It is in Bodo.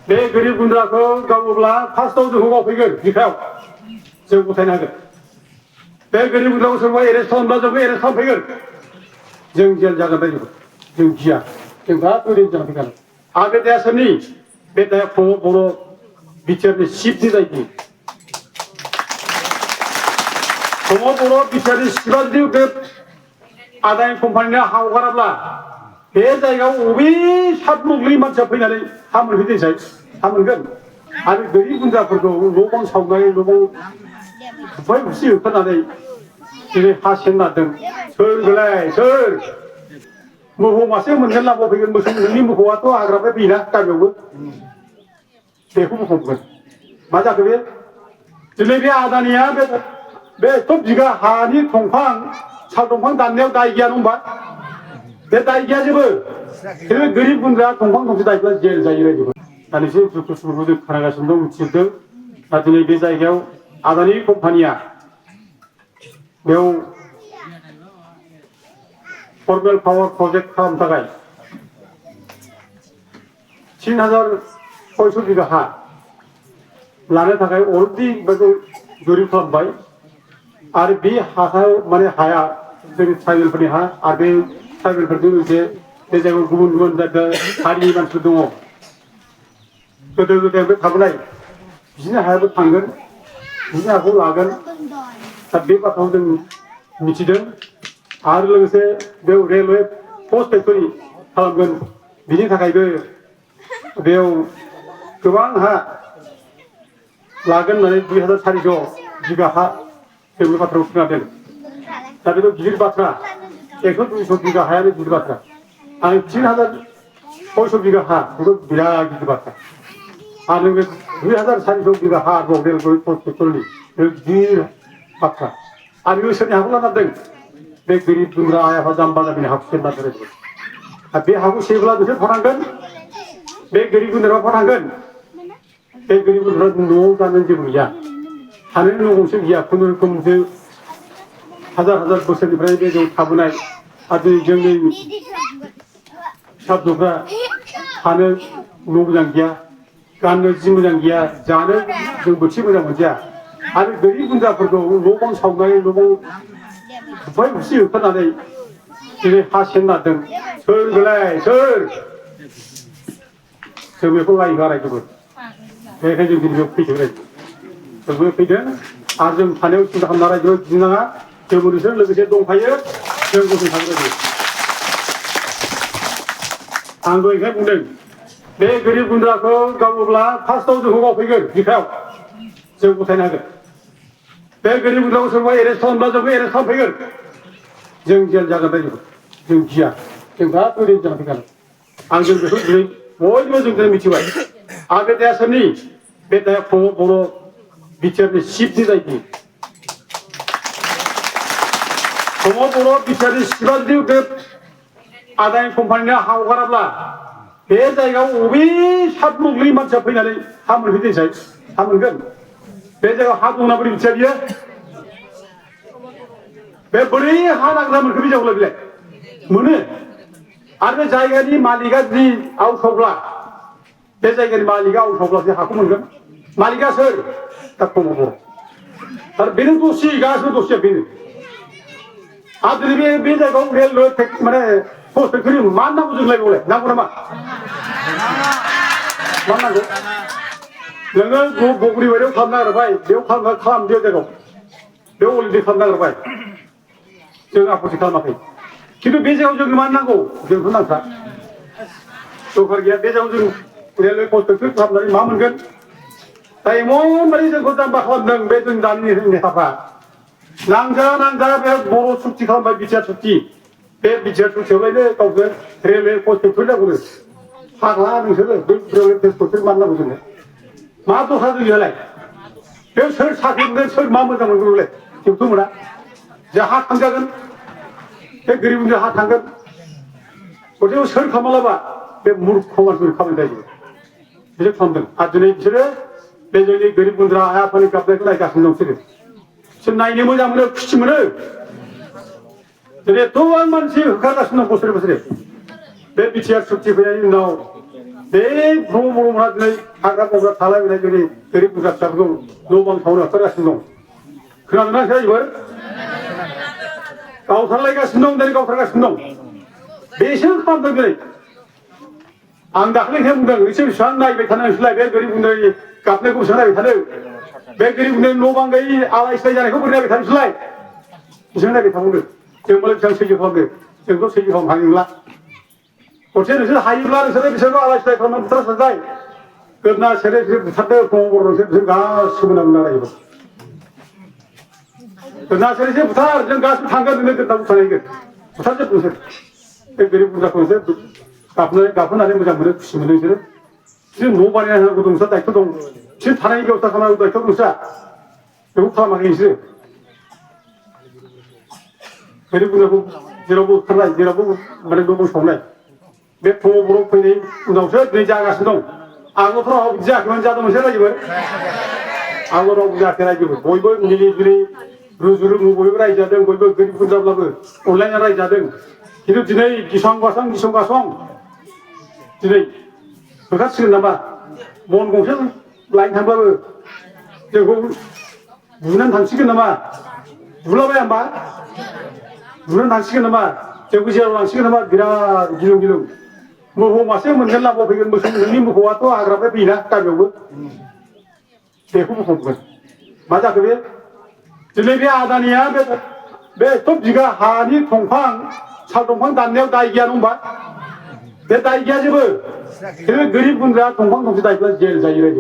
बे गोरिब गुन्द्राखौ गावोब्ला फार्स्टआव जोंखौ गावफैगोन बिखायाव जों गथायनो हागोन बे गोरिब गुन्द्राखौ सोरबा एरेस्ट खालामब्ला जोंखौ एरेस्ट खालामफैगोन जों जेल जागोन बायदि जों गिया जों दा ओरैनो जाना फैगोन आरो बे दाया सोरनि बे दाया बर' बिटिआरनि चिफनि जायगानि बर' बिटिआरनि चिफआ जुदि बे आदानि कम्पानिनो हा हगाराब्ला बे जायगायाव अबे सात मुगलि मानसिया फैनानै हा मोनफैदोंसाय हा मोनगोन आरो गोरिब गुन्द्राफोरखौ न' बां सावनानै न' बां बुफाय बुसि होखारनानै दिनै हा सेंनादों सोरगोलाय सोर मोसौ मासे मोनगोन ना फैगोन मोसौ नोंनि मोसौआथ' हाग्रानिफ्राय फैयोना गामियावबो बेखौ मोसौगोन मा जाखो बे दिनै बे आदानिया बे एथ' बिगा हानि दंफां साल दंफां दाननायाव दाय गैया नङा होमबा बे दाय गैया जेबो बे गोरिब गुन्द्रा दंफां दंसे दायब्ला जेल जायो रायजोफोर दानिसो दुखु सुखुखौ जों खोनागासिनो दं मिथिजोबदों दा दिनै बे जायगायाव आदानि कम्पानिया बेयाव फर्मेल पावार प्रजेक्ट खालामनो थाखाय 3600 बिगा हा लानो थाखाय अलरेडि बेखौ जरिब खालामबाय आरो बे हायाव माने हाया जोंनि ट्राइबेलफोरनि हा आरो बे ट्राइबेलफोरजों लोगोसे बे जायगायाव गुबुन गुबुन हारिनि मानसिफोर दङ गोदो गोदायनिफ्राय थाबोनाय बिसिनि हायाबो थांगोन बिसिनि हाखौ लागोन दा बे बाथ्राखौ जों मिथिदों आरो लोगोसे बेयाव रेलवे पस्ट फेक्टरि खालामगोन बिनि थाखायबो बेयाव गोबां हा लागोन होननानै 2400 बिगा हा जों बे बाथ्राखौ खोनादों दा बेथ' गिदिर बाथ्रा 100-200 बिगा हायानो गिदिर बाथ्रा आरो 3600 बिगा हा बेथ' बिराद गिदिर बाथ्रा आरो बे 2400 बिगा हा दं रेलवे पस्ट फेक्टरिनि बे गिदिर बाथ्रा आरो बे सोरनि हाखौ लाना दों बे गोरिब गुन्द्रा आइ आफा जाम्बा जाम्बिनि हाखौ सेरना दोनो आरो बे हाखौ सेरब्ला बिसोर थानांगोन बे गोरिब गुन्द्रायाव थानांगोन बे गोरिब गुन्द्रा न'आव जानो जेबो गैया थानो न' गंसे गैया खुनुरुखुमसो हाजार हाजार बोसोरनिफ्राय बे जों थाबोनाय आरो जोंनि फिसा फिसौफ्रा थानो न' मोजां गैया गाननो जि मोजां गैया जानो जों बोथिसे मोजां मोनजाया आरो गोरिब गुन्द्राफोरखौ न' बां सावनानै न' बां बुफाय बुसि होखारनानै दिनै हा सेंनादों सोरगोलाय सोर जों बेखौ लायहोआ रायजोफोर बेनिखायनो जों दिनै बेयाव फैदों रायजो जोंबो फैदों आरो जों थानायाव सिन्था खालामना रायजो गिनाङा जोंबो नोंसोर लोगोसे दंफायो जों गसंथानो रायजो आं दहायनिफ्राय बुंदों बे गोरिब गुन्द्राखौ गावोब्ला फार्स्टआव जोंखौ गावफैगोन बिखायाव जों गथायनो हागोन बे गोरिब गुन्द्राखौ सोरबा एरेस्ट खालामब्ला जोंखौ एरेस्ट खालामफैगोन जों जेल जागोन रायजोफोर जों गिया जों दा ओरैनो जाना फैगोन आं जों बेखौ दिनै बयबो जों दिनै मिथिबाय आरो बे दाया सोरनि बे दाया बर' बिटिआरनि चिफनि जायगानि बर' बिटिआरनि चिफआ जुदि बे आदानि कम्पानिनो हा हगाराब्ला बे जायगायाव अबे सात मुगलि मानसिया फैनानै हा मोनफैदोंसाय हा मोनगोन बे जायगायाव हा दंना बोरै मिथिया बियो बे बोरै हा नांग्रा मोनखो बे जायगायाव बिलाय मोनो आरो बे जायगानि मालिकआ जुदि आवसावब्ला बे जायगानि मालिकआ आवसावब्लासो हाखौ मोनगोन मालिकआ सोर दा बर' आरो बेनो दसे गासिबो दसेया बेनो आरो दिनै बे जायगायाव रेलवे माने पस्ट फेक्टरि मा नांगौ जोंलाय बेवलाय नांगौ नामा मा नांगौ नोङो बगुरिबारियाव खालामनो नागिरबाय बेयाव खालाम बे जायगायाव बेयाव अलरेडि खालामनो नागिरबाय जों आपत्ति खालामाखै खिन्थु बे जायगायाव जोंनो मा नांगौ जोंथ' नांखा दरखार गैया बे जायगायाव जों रेलवे पस्ट फेक्टरि खालामनानै मा मोनगोन दा एमनबायदि जोंखौ जाम्बा खालामदों बे जों दानि नेताफ्रा नांजा बे बर' सुक्ति खालामबाय बिटिआर सुक्ति बे बिटिआर सुक्तियावलायनो गावसोर रेलवे पस्ट फेक्टरि नांगौनो फाग्ला नोंसोरो बे रेलवे पस्ट फेक्टरि मानो नांगौ जोंनो मा दरखार गैयालाय बे सोर साख्रि मोनगोन सोर मा मोजां मोनगोन बेलाय जोंथ' मोना जे हा थांजागोन बे गोरिब गुन्द्रा हा थांगोन गथिखे सोर खालामालाबा बे मुर्ख मानसिफोर खामानि जायो बिसोर खालामदों आरो दिनै बिसोरो बे जोंनि गोरिब गुन्द्रा आइ आफानि गाबनायखौ नायगासिनो दं बिसोर नायनो मोजां मोनो खुसि मोनो दिनै एथ' मानसि होखारगासिनो दं बोसोरे बोसोरे बे बिटिआर सुक्ति फैनायनि उनाव बे ब्रह्मफोरा दिनै हाग्रा बंग्रा थालायबोनाय जोंनि गोरिब गुन्द्रा फिसाफोरखौ न' बां सावनो होखारगासिनो दं खोनादोंना खोनायाखै गावथारलायगासिनो दं दिनै गावथारगासिनो दं बेसो खालामदों दिनै आं दाख्लैसो बुंदों नोंसोर बेसेबां नायबाय थानो नोंसोरलाय बे गोरिब गुन्द्रानि गाबनायखौ बेसेबां नायबाय थानो बे गोरिब गुन्द्रानि न' बां गैयि आलाय सिलाय जानायखौ बोरै नायबाय थानो नोंसोरलाय बेसेबां नायबाय थाबावनो जों मालाय बेसेबां सैज्य खालामदों जोंथ' सैज्य खालामनो हानाय नंला खनसे नोंसोर हायोब्ला नोंसोरो बिसोरखौ आलाय सिलाय खालामनानै बुथारसारजाय गोदना सेरे बिसोर बुथारदो खबर नोंसोर बिसोर गासिबो नांना रायजो गोदना सेरेसो बुथार जों गासिबो थांगोन नोंनो गोदना बुथारहैगोन बुथारजोब नोंसोर बे गोरिब गुन्द्राखौ नोंसोर गाबहोनानै मोजां मोनो खुसि मोनो बिसोरो बिसोर न' बानायना होनांगौ दं नोंस्रा दायथ' दं बिसोर थानायनि बेबस्था खालामनांगौ दायथ' नोंस्रा बेखौ खालामाखै नोंसोरो गोरिब गुन्द्राखौ जेरावबो होखारनाय जेरावबो माने न' बां सावनाय बे फुङाव बर' फैनाय उनावसो दिनै जागासिनो दं आगोलथ' रावबो बिदि जायाखैमोन जादों मोनसे रायजोबो आगोलाव रावबो जायाखै रायजोबो बयबो मिलि जुलि रुजु रुमु बयबो रायजादों बयबो गोरिब गुन्द्राब्लाबो अनलायना रायजादों खिन्थु दिनै गिसं गासं दिनै होखारसिगोन नामा मन गंसे लायनो थांब्लाबो जोंखौ बुनानै थांसिगोन नामा बुलाबाया होमबा बुनानै थांसिगोन नामा जोंखौ जेराव लांसिगोन नामा बिराद गिलुं गिलुं मोसौ मासे मोनगोन लामाव फैगोन मोसौ नोंनि मोसौआथ' हाग्रानिफ्राय फैयोना गामियावबो बेखौ बुंहरगोन मा जाखो बे दिनै बे आदानिया बे एथ' बिगा हानि दंफां साल दंफां दाननायाव दाय गैया नङा होमबा बे दाय गैया जेबो खिन्थु गोरिब गुन्द्रा दंफां दंसे दायब्ला जेल जायो रायजोफोर